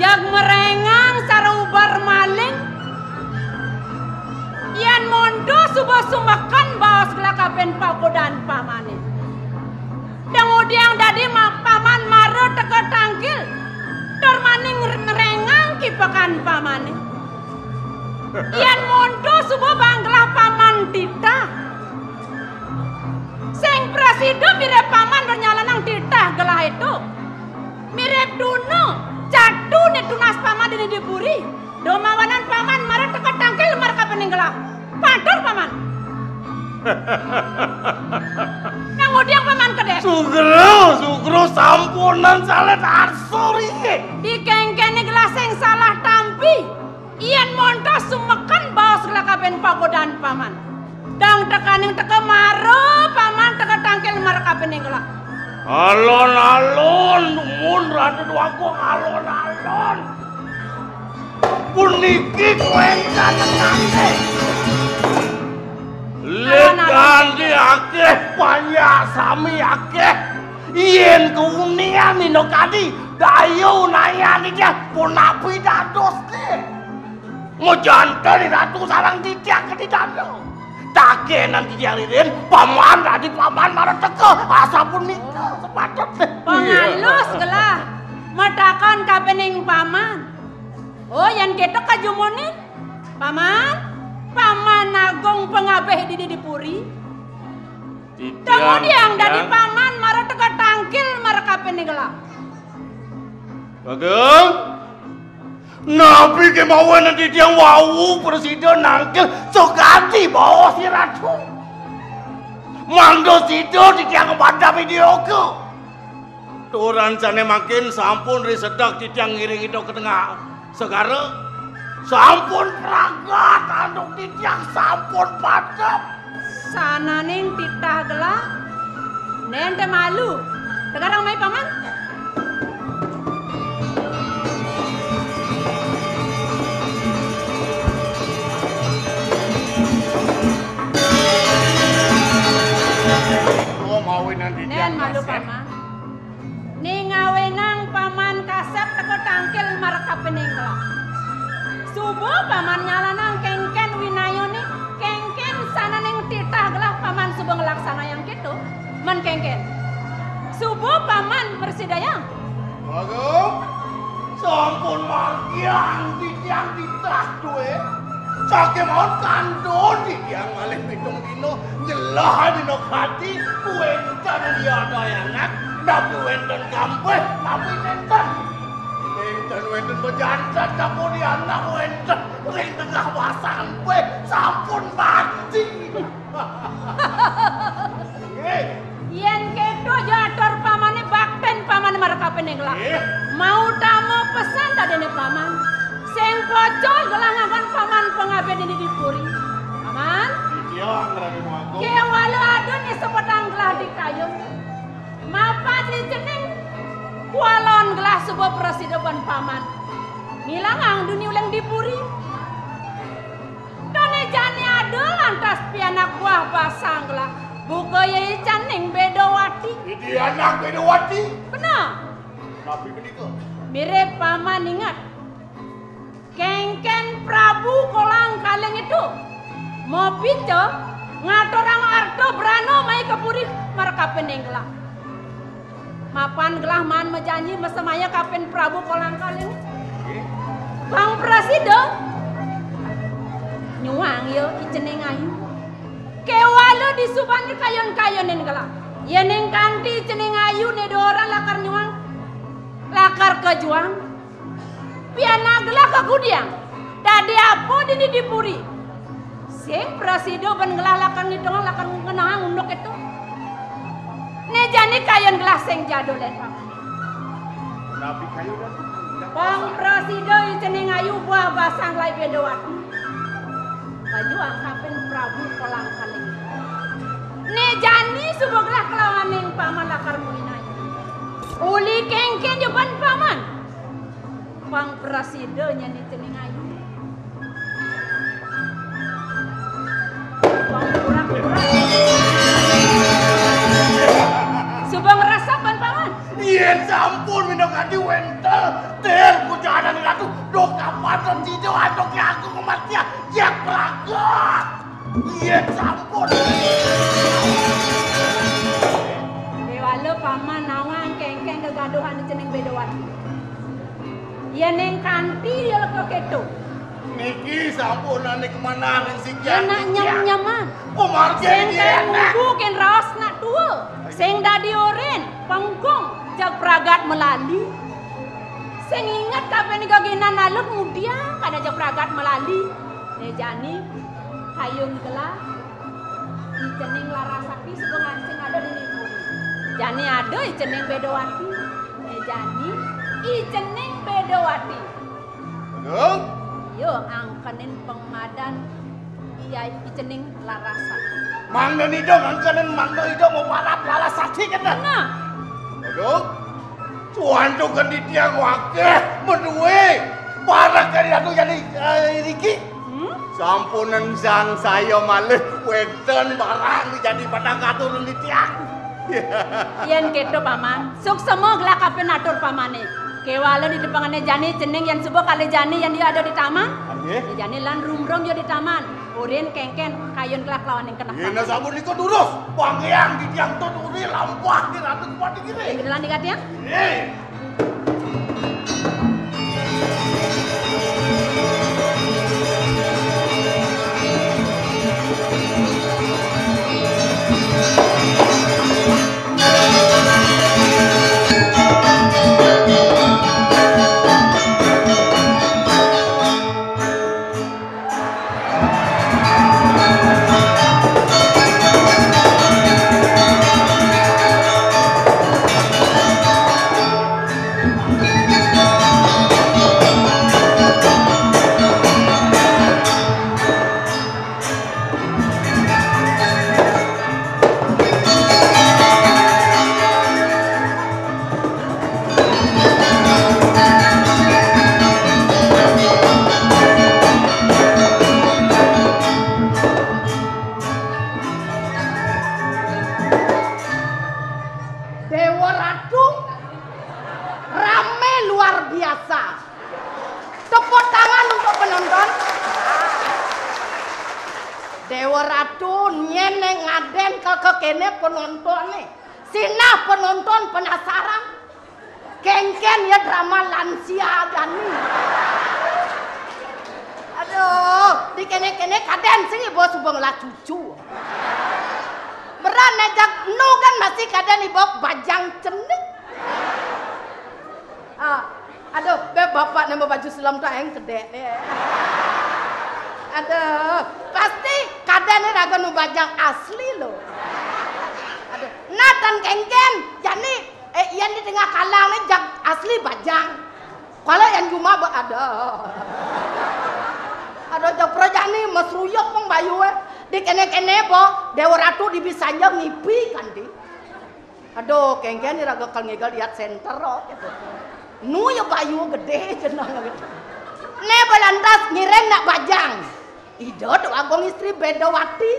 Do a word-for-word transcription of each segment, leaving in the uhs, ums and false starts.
Dag merengang sarubar maling. Yan mondo suba sumeken baos gelah kaben pagodan pamane. Dang udiang dadi ma-, paman mara teka tangkil. Tur maning merengang kipekan pamane. Yan mondo suba bang gelah paman titah. Sing prasida mirib paman nyalanang titah gelah ento. Mirib duna, catu né tunas paman dini di puri. Dumawanan paman mara teka tangkil mara kabening gelah. Patur paman. Nang udiang paman kedek. Sugro, sugro sampunan salet arsur inggih. Dikengkene gelah sing salah tampi. Yan montos sumeken baos gelah kaben pagodan paman. Dang tekaning teka mara paman teka tangkil mara kabening gelah. Alon-alon, dumun Ratu Déwagung, alon-alon. Puniki kuwi kanengane. Alon-alon. Lekane akeh, banyak sami akeh. Yen keunian ino kadi, dayu nayan ija punapi dadosne. Majanten Ratu sareng titiang kadi dana. Takenan titiang ririn, paman dadi paman mara teka, asapunika sepatutne. Pangalus gelah, matakon kabening paman. Oh, yan keto kajumunin, paman, paman agung pangabih dini di puri. Titiang, kemudian dadi titiang. Paman mara teka tangkil mara kabening gelah. Bagong. Napi kemawan titiang wau prasida nangkil sugati baos Ratu. Mangda sida titiang ngebantah Widyoga. Turan sane mangkin sampun risedek titiang ngiring ida ke tengah segara. Sampun pragat antuk titiang sampun padep. Sananing titah gelah, nente malu. Tegarang mai paman. Oh, mawinan titiang. Nen malu kasep. Paman. Ning ngawinang paman kasep teka tangkil mara kabening gelah. Suba paman nyalanang kenken winayane, kenken sananing titah gelah paman suba nglaksanayang keto. Men kenken. Suba paman mrasidayang. Waduh, sampun margiang titiang titah duwe. Sakémaon kantun titiang malih pitung dina, nyelah dina kadi, wénten diadayanak, napi wénten kampih, napi nénten. Nénten wénten majanten, napi dianak wénten ring tengah basampih, sampun mati. Nggih. Yén kéto ja atur pamané, baktin pamané marep kapining gelah. Nggih. Mautama pesan dadiné paman. Sing pocol gelah nganggon paman pangabih dini di puri. Paman. Titiang, Raden Wagung. Kéwala ada né sebetang gelah di kayun. Mapan di cening kualon gelah suba prasida ban paman. Ngilangang duni uling di puri. Dene jani ada lantas pianak buah basang gelah. Buka ya ican ning Bedawati. Idi anak Bedawati. Benar. Napi menika? Mirip paman ingat. Kengken Prabu Kolang Kaling itu mapica ngaturang arta brana mai ka puri marep kapining gelah. Mapan gelah maan majanji masemaya kapin Prabu Kolang Kaling. Nggih. Pang prasida. Nyuang ya I Cening Ayu. Kéwala disubané kayun-kayunin gelah. Yéning kanti I Cening Ayu né doran lakar nyuang, lakar kajuang. Pianak gelah kagudiang. Dadi apa dini di puri? Sing prasida ban gelah lakar ngidungang, lakar ngenahang unduk itu. Né jani kayun gelah sing jadul, eh, paman. Napi kayun, Ratu? Pang prasida I Cening Ayu buah basang gelah Bedawati. Kajuang kapin Prabu Kolang Kaling. Né jani suba gelah kelawaning paman lakar muinai. Uli kengken ja ban paman. Pang prasida nyen I Cening Ayu. Pang pura-pura. Suba ngresep ban paman. Yén sampun minangka wénten, ten pujanan Ratu, duk kapaton sida antuk Ki Agung Amartya, jak pragat. Yén sampun. Déwala Paman nawang kéngkén gegaduhan cening Bédawati. Yén ing kanti ya leka kéto. Niki sampun ané kemanangan sing. Yén nak nyem-nyeman. Pamargi sing niki kén enak. Mumbu kén raos nak tua. Sing dadi orin, pengkung, jag pragat malali. Sing inget kabéh geginan alus mudiang kada jag pragat malali. Né jani, kayun gelah. I cening Larasati suba ngansing ada di nipun. Jani ada i cening Bédawati. Né jani, i cening Bédawati. Aduh. Yo, angkenin pengmadan iya i cening Larasati. Mangda nida ngangkenin mangda ida maparab Larasati kena. Nah. Aduh. Cuantukan titiang wakeh madué. Parek kali anu jadi, eh, iriki. Hmm? Sampunen sangsaya malih wénten barang jadi padang katurun titiang. Yén kéto, Paman, suksema gelah kapan atur pamané. Kéwala di tepengané jani cening yén suba kalih jani yén dia ada di taman. Nggih. Di jani lan rumrum ya di taman. Urin kéngkén kayun gelah kelawan ing keneh. Yén sampun nika durus, panggiang titiang tut uri lampah di Ratu Kupati Giri. Ing gelah nika tiang. Nggih. Déwa Ratu, ramé luar biasa. Tepuk tangan untuk penonton. Déwa Ratu, nyén né ngadén ka, ka kéné penontoné. Sinah penonton penasaran. Kéngkén ya drama lansia jani. Aduh, di kéné-kéné kadén sing iba suba ngelah cucu. Beran né jak nu kan masih kadén iba bajang cenik. Ah, aduh, bé bapak né baju selem tak yang kedék né. Aduh, pasti kadén né raga nu bajang asli lo. Aduh, nah tan kéngkén, jani, eh, yén di tengah kalang né jag asli bajang. Kalau yén jumah ba ada. Ada jag prajani mas ruyuk pang bayu, eh. Di kéné-kéné ba, Déwa Ratu di bisa aja ngipi kanti. Aduh, kéngkén iraga kal ngigel lihat center, oh, gitu. Nu ya bayu gedé jeneng gitu. Né ba lantas ngiring nak bajang. Ida Déwa Agung Istri Bédawati.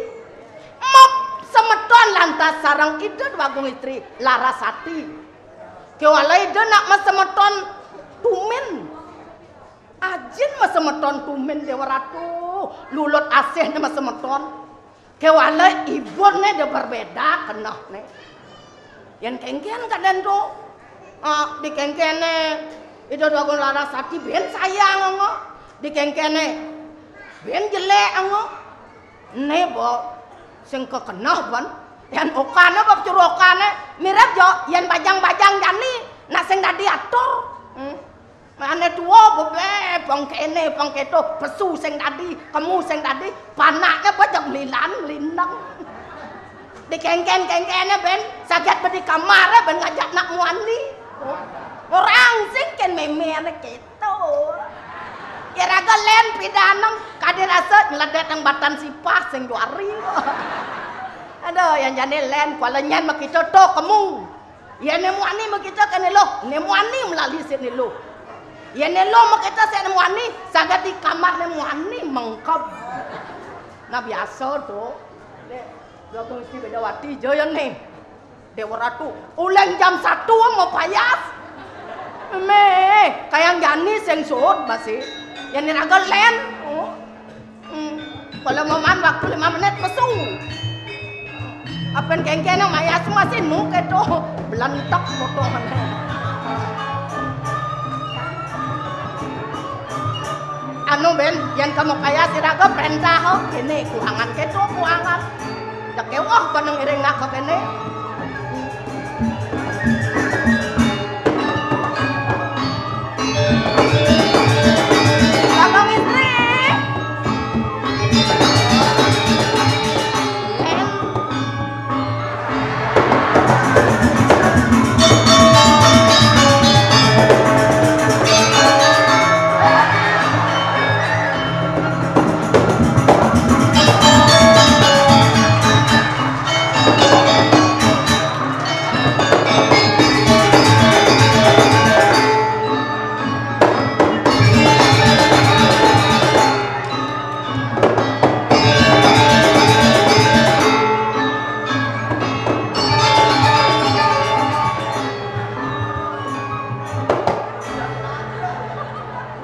Map semeton lantas sareng Ida Déwa Agung Istri Larasati. Kéwala ida nak masemeton tumin. Ajin masemeton tumin Déwa Ratu, lulut asih né masemeton. Kéwala ibuné dia berbeda kenehné. Yén kéngkén kadén to, ah, di kéngkéné Ida Déwa Agung Larasati bén sayang anggo. Di kéngkéné bén jelék anggo. Né ba sing kekeneh ban. Yén okané ba curu okané mirip jo yén bajang-bajang jani nak sing dadi atur. Hmm. Ané tua bebé pang kéné pang kéto, pesu sing dadi, kemu sing dadi, panakné ba jeg mlilan mlindeng. Di kéngkén-kéngkéné bén saget ba di kamaré bén ngajak nak muani. Orang sing kén méméné kéto. Ya raga lén pidaneng kadi rasa nyledét nang batan sipah sing juari. Aduh, yang jani lén kuala nyén makita to kemu. Yén né muani makita kéné lo, né muani melali sik né lo. Yén né lo makita sik né muani, saget di kamar né muani mengkeb. Nah, biasa to. Dék, dua kongsi Bédawati ja ya né. Déwa Ratu, uléng jam satu mapayas. Méh, kayang jani sing suud masih. Yén iraga lén. Oh. Hmm. Kalau mamaan waktu lima menit pesu. Apén kéngkén mayas masih nu kéto. Belentek potongané. Anu, Bén, yén ka mapayas iraga préntah, kéné kuangan kéto, kuangan. Dak kéweh pada ngiring nak ka kéné. Kakang Istri.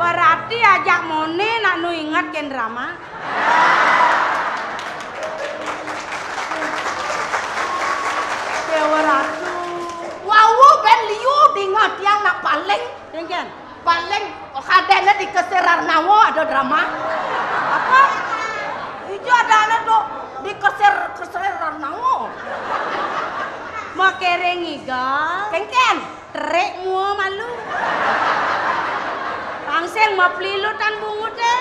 Berarti ajak moné nak nu inget kén drama. Déwa Ratu. Wau, Bén, liu dingeh tiang nak paling. Kéngkén. Paling kadéné di Kesir Arnawa ada drama. Apa? Ijo adané to di Kesir, Kesir Arnawa. Makéring iga. Kéngkén. Terik mua malu. Pang sing maplilutan bunguté.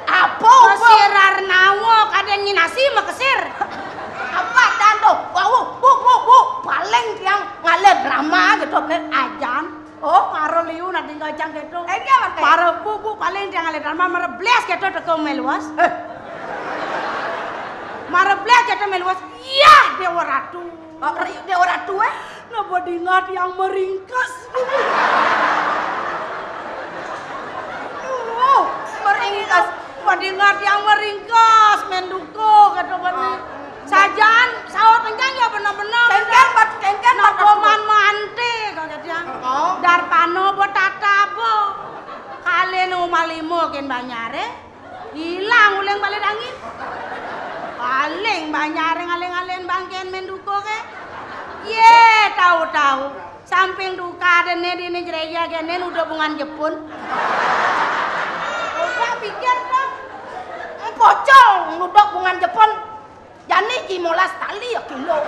Apa, apa? Kesir Arnawa kadén nyi nasi makesir. Apa dan to? Wau, Bu, Bu, Bu. Paling tiang ngalih drama kéto, Bén, ajan. Oh, mara liu nak tinggal jang kéto. Eh, iya, Bén. Mara Bu, Bu, paling tiang ngalih drama, mara blas kéto teka méluas. Eh. Mara blas kéto méluas. Iya, Déwa Ratu. Oh, ri-, Déwa Ratu, eh? Napa dingeh tiang meringkes? Oh, meringkes. Napa dingeh tiang meringkes, mén duka, kéto Bén. Oh. Sajan, saut enjang ya bener-bener. Kéngkén, bat-, kéngken, bat-, Napa man manté, kéto tiang. Oh. Darpana ba tata ba. Kalih nu malima kén banyaré. Ilang uling balik angin. Paling banyaré ngalih-ngalihin bangkén mén duka ké. Yé, tau-tau. Samping duka déné dini jreja kéné nuduk bungan Jepun. Coba pikir to. Pocol nuduk bungan Jepun. Jani ji molas tali ya kilo.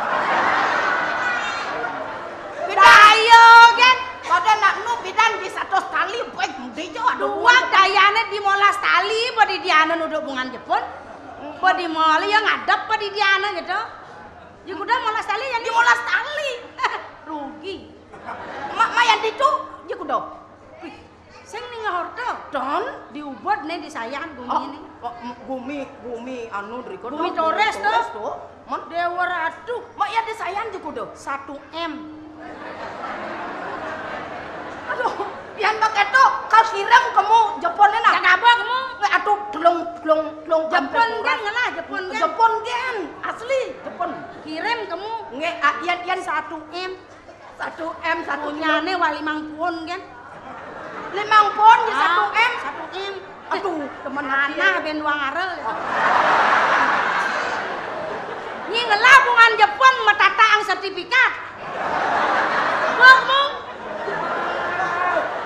Daya, gén. Pada nak nu bidan ji satus tali, baik mudi jo ada. Duang dayané di molas tali, pada diana nuduk bungan Jepun. Pada mali yang ngadep pada diana gitu. Ji kuda molas tali, jani. Di molas tali. Rugi. Mak, mak yang ditu, ji kuda. Sing ning ngahorta. Don, diubud né di sayan gumi. Oh, né. Oh, m-, gumi, gumi anu drika Gumi to, Torres to. Torres to. Mon Déwa Ratu. Mak ya di sayan ji kuda. Satu M. Aduh, yan pakai to, kau siram kamu Jepun né nah. Jan apa kamu? Nggak, aduh, delung, delung, delung, Jepun kan ngelah, Jepun kan. Jepun kan, asli Jepun. Kirim kamu. Nggak, ah, yan, yan. Satu M. Satu M, satu Punyané wah limang pun, kan? Limang pun ya. Ah, satu M. Satu M. Aduh, temen hati. Anak ben wang arel. Nyi ngelah bungan Jepun matataang sertifikat. Bok mu.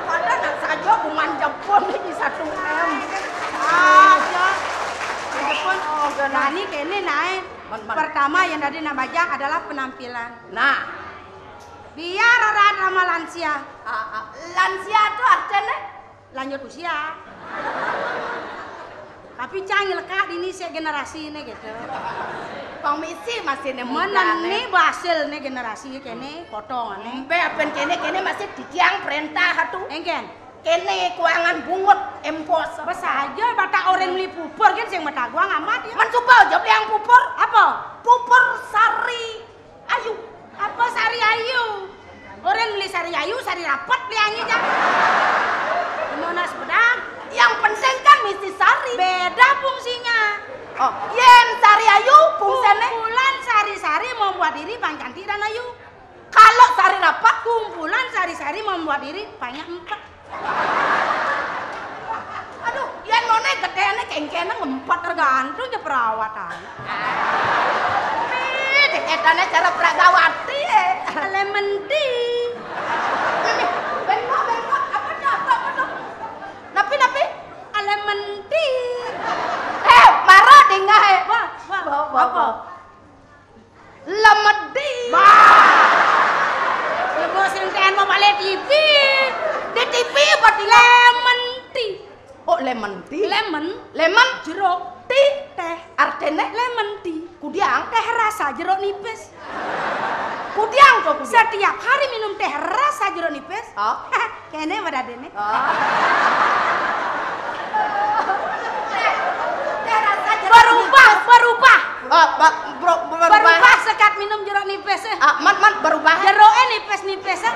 Pada nak saja bungan Jepun ini satu M. Ah, ya. Jepun. Oh, nah, ini kéné naé. Pertama yang tadi nak bajang adalah penampilan. Nah, Biar ora drama lansia. Ah, ah, lansia to artiné? Lanjut usia. Tapi cang lekak dini sik generasiné gitu. Pang misi masih né muda né. Basil né generasi kéné potongané. Empe aben kéné, kéné masih ditiang perintah atu. Engken. Kéné kuangan bungut empos. Bes aja batak orang beli pupur kan sing mataguang amat ya. Men suba aja beli yang pupur. Apa? Pupur sari. Ayu. Apa sari ayu? Orang beli sari ayu, sari rapet beli angi ja. Monas bedang. Yang penting kan misi sari. Beda fungsinya. Oh, yén sari ayu fungsiné? Kumpulan sari-sari membuat diri paling cantik dan ayu. Kalau sari rapat kumpulan sari-sari membuat diri banyak empat. Aduh, yén ngoné gedhéné kéngkéné ngempet tergantung ya perawatan. Nih, diketané cara Pragawati, eh. Lemon tea. Nih, bengkok, bengkok. Apa tuh, apa, apa tuh? Napi, napi? Lemon tea. Eh, mara dingah, eh. Wah, wah, apa? Lemedi. Bah. Lebo sing ten mau balik T V. Di T V apa di lemon tea? Oh, lemon tea. Lemon. Lemon? Jeruk. Tea? Teh. Artinya? Lemon tea. Kudiang? Teh rasa jeruk nipis. Kudiang tuh, kudiang. Setiap hari minum teh rasa jeruk nipis. Oh. Kéné pada déné. Oh. Teh rasa jeruk nipis. Berubah, berubah. Oh, ba-, bro-, berubah. Berubah sekat minum jeruk nipis, eh. Ah, man, man, berubah. Jeruké nipis-nipis, eh.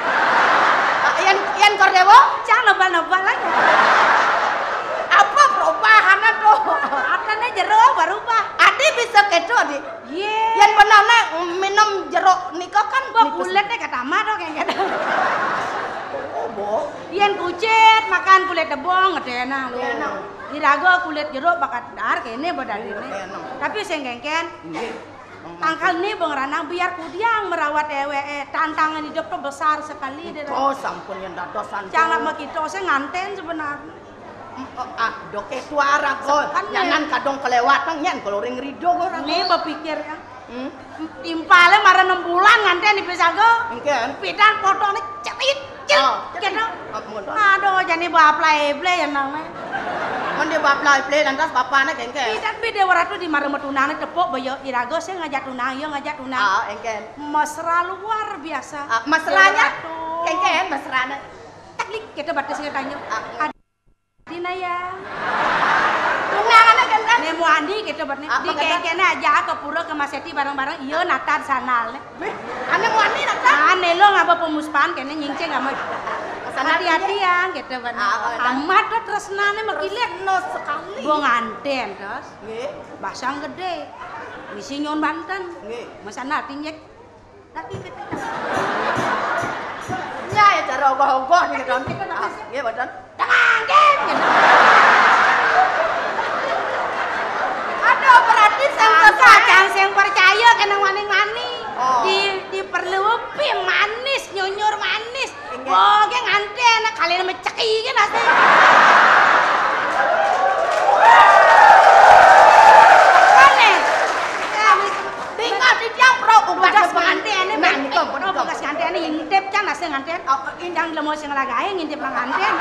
Ah, yén, yén Kor Déwa? Cang nebal-nebal aja. Apa perubahannya tuh? Artinya jeruk berubah. Adi bisa kéto, Adi? Yé. Yén benerné minum jeruk nika kan bah, nipis. Kulitnya kata mah tuh kayak gitu. Oh, boh. Yén kucit makan kulit debong, gedé enang lu. Gedé enang. Iraga kulit jeruk bakat dar kéné badan ini. Gedé enang. Tapi sing kéngkén. Nggih. Angkal né bengeranang biar kudiang merawat éwéké. Tantangan hidup tuh besar sekali deh. Oh, sampun yén dados sampun. Cang nak makita sing ngantén sebenarnya. Em, oh, ah, doké kuara kok. Sekan, nyanan kadung kelewatan nyén kalau ring rido kok. Né bepikir ya. Hmm? Timpalé mara enam bulan ngantén di Pisago. Engkén. Pidan fotoné cerit, cerit, oh, cerit gitu. Ah, ngono. Aduh, jani baplai-plai ya nang. Mén di baplai-plai lantas bapakné kéngkén. Pidan beda waratu di mara metunangné tepuk baya iraga sing ngajak tunang, ya ngajak tunang. Ah, engkén. Mesra luar biasa. Ah, mesranya? Waratu. Kéngkén mesrané. Teknik kita batas kita tanya. Ah, Dina ya. Tunangané kénten? Né muani kéto bet né. Apa kénten? Dikéngkéné aja ka pura ka Maseti bareng-bareng. Iya nata di sana né. Wih, ané muani nata? Ané lo ngaba pemuspahan kéné nyingcing ama. Sana hati-hati ya kéto bet né. Ah, oh, amat to tresnané makilir. Tresna sekali. Bo ngantén terus. Nggih. Basang gedé. Misi nyuwun banten. Nggih. Mesana ati nyek. Tapi ketika nya ya cara ogoh-ogoh nih, Don. Ah, nggih, mboten. Tengah, nggih, gitu. Aduh, berarti sing sesat. Kacang sing percaya kena wani-wani. Oh. Di, diperlupi manis, nyunyur manis. Inggih. Wah, ki ngantén, kalian meceki ki nasi. Aneh. Tinggal di tiang pro, ugas pengantin. Nah, nika, nika. Ugas pengantin, intip can nasi ngantén. Oh, indang lemo sing lagaé ngintip pengantin.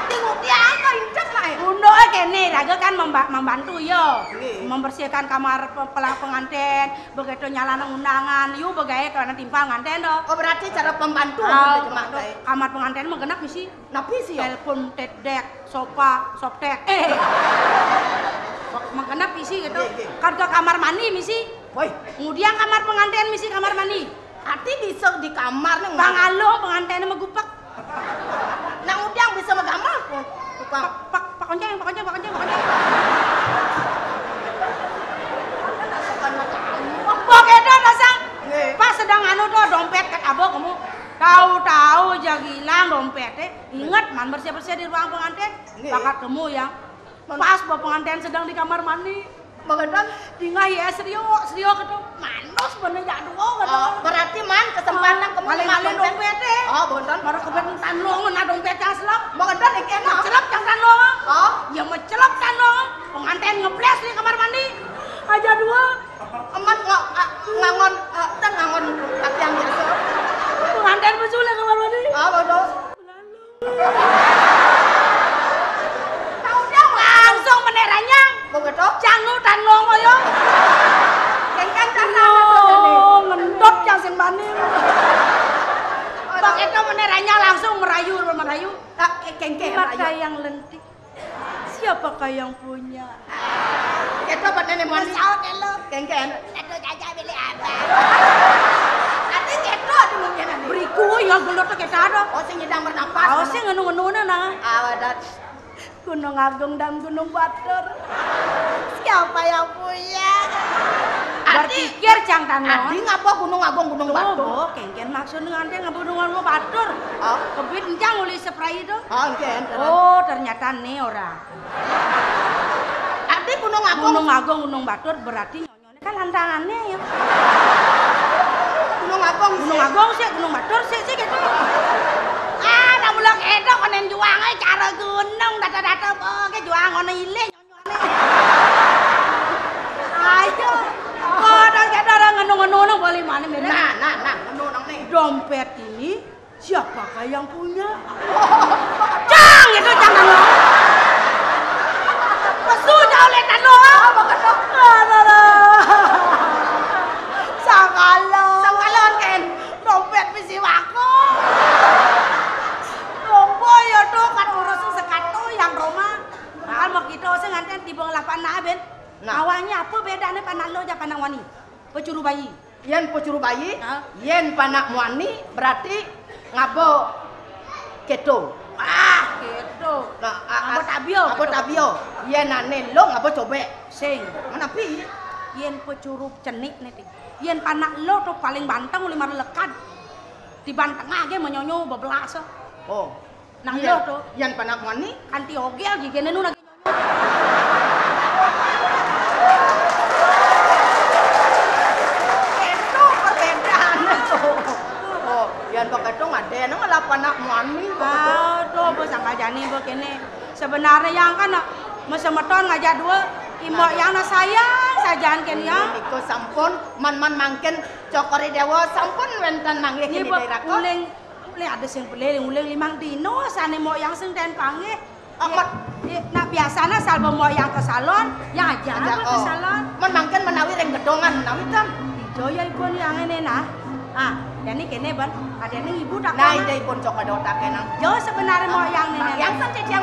Tinggal tiang kok intip lah. Unduk kéné, raga kan memba-, membantu ya. Nggih. Membersihkan kamar pe-, pela-, pengantin. Begitu nyalana undangan, yu begaé kana timpal ngantén to. Oh, berarti cara pembantu. Ah, gitu, Mak, begitu. Kamar pengantin mah genep misi. Napi sih, ya? Telepon, tedek, sopa, soptek. Eh. Mah genep misi gitu. Nggih, nggih. Kan ke kamar mandi misi. Woi. Kemudian kamar pengantin misi kamar mandi. Ati bisa di kamar nih. Bang Alo pengantin mah gupek. Nang udiang bisa megamel, Pak. Tukang. Pak, Pak, Pak Konceng, Pak Konceng, Pak Konceng, Pak Konceng. Mbok édan rasang. Nggih. Pas sedang anu to dompét kat abah kamu. Tahu-tahu jagi ilang dompété. Ingat man bersih-bersih di ruang pengantin. Nggih. Bakat kamu yang Pas bawa pengantin sedang di kamar mandi. Mengedon. Tinggal ya serio, serio gitu. Manus bener jadwal gitu. Oh, berarti man kesempatan kamu maling-maling dompét. Oh, bener. Baru kebetulan tanlongan ada dompét yang selap. Mengedon iki enak. Selap yang tanlongan. Oh. Ya mencelap tanlongan. Pengantin ngebles di kamar mandi. Aja dua. Eman nggak, ah, ngangon, ah, dan ngangon latihan biasa. Pengantin besul di kamar mandi. Oh, betul. Langsung meneranya. Begitu? Jangu dan longo yo. Kengkang cara ngendot yang sing mani. Begitu meneranya langsung merayu, merayu. Tak kengkeng mata yang lentik. Siapakah yang punya? Kita buat nenek mani. Saut elo. Kengkeng. Aduh, jaja milik abang. Ati cedo ati mungkin ati. Beriku ya gelut to kita ada. Oh, sing nyidang bernapas. Oh, sing ngenu-ngenu nah. Awadat. Gunung Agung dan Gunung Batur. Siapa yang punya? Berpikir cang tano. Adi ngapa Gunung Agung, Gunung Batur? Oh, kéngkén maksud nganti ngapa Gunung Agung Batur? Ah? Kebit encang uli seprai to. Ah, engkén. Oh, ternyata né ora. Adi Gunung Agung. Gunung Agung, Gunung Batur berarti nyonyoné kan lantangané ya. Gunung Agung. Gunung Agung sik, Gunung Batur sik, sik gitu. Ah, nak mula kéto konen juang aé cara gunung, data-data boke juang ngono ilih. Ayo, padha kita orang ngenu-ngenu nang boleh mana, Mira? Nah, nah, nah, ngenu nang nih. Dompet ini siapakah yang punya? Cang, itu jangan lo. Pesu jauh letan lo. Apa kata? Alah. Sangkalo. Sangkalo, Ken. Dompet bisi wako. Dompo ya tuh, kan urus sekatu yang Roma. Nah. Kan mau kita sing nganten tiba ngelapan nah, Ben. Nah. Awalnya apa bedanya panak lo aja panak wani? Pecuru bayi. Yen pecuru bayi, hah? Yen panak muani berarti ngabo keto. Ah, keto. Nah, a-, ngabo a-, tabio, ngabo keto. Tabio. Yen ane lo ngabo cobek. Sing. Menapi? Yen pecuru cenik nih, Ting. Yen panak lo tuh paling banteng uli mara lekad. Di banteng aja menyonyo bebelas. Oh. Nang iya, lo tuh. Yan panak muani. Kanti ogel gigene nu lagi. Itu perbedaannya tuh. Oh, yan pakai tuh ngadene ngelap panak muani. Aduh, bos angka jani bos kene. Sebenarnya yang kan, nah, mesemeton ngajak dua, imbok yang nah sayang sajaan ken yang. Niku sampun, man-man mangkin cokori dewa sampun wenten manggih kini daerah kos. Uling Lé ada sing pelé uling limang dino sane mbok yang sing ten panggih. Amat. Nak biasane salba mbok yang ke salon, yang aja apa ke salon. Men mangken menawi ring gedongan menawi ten. Ijo ya ipun yang ini nah. Ah, jani kene ben, adene ibu tak. Nah, ide ipun cok ada otak enang. Jo sebenarnya mbok yang ini. Yang san ceciang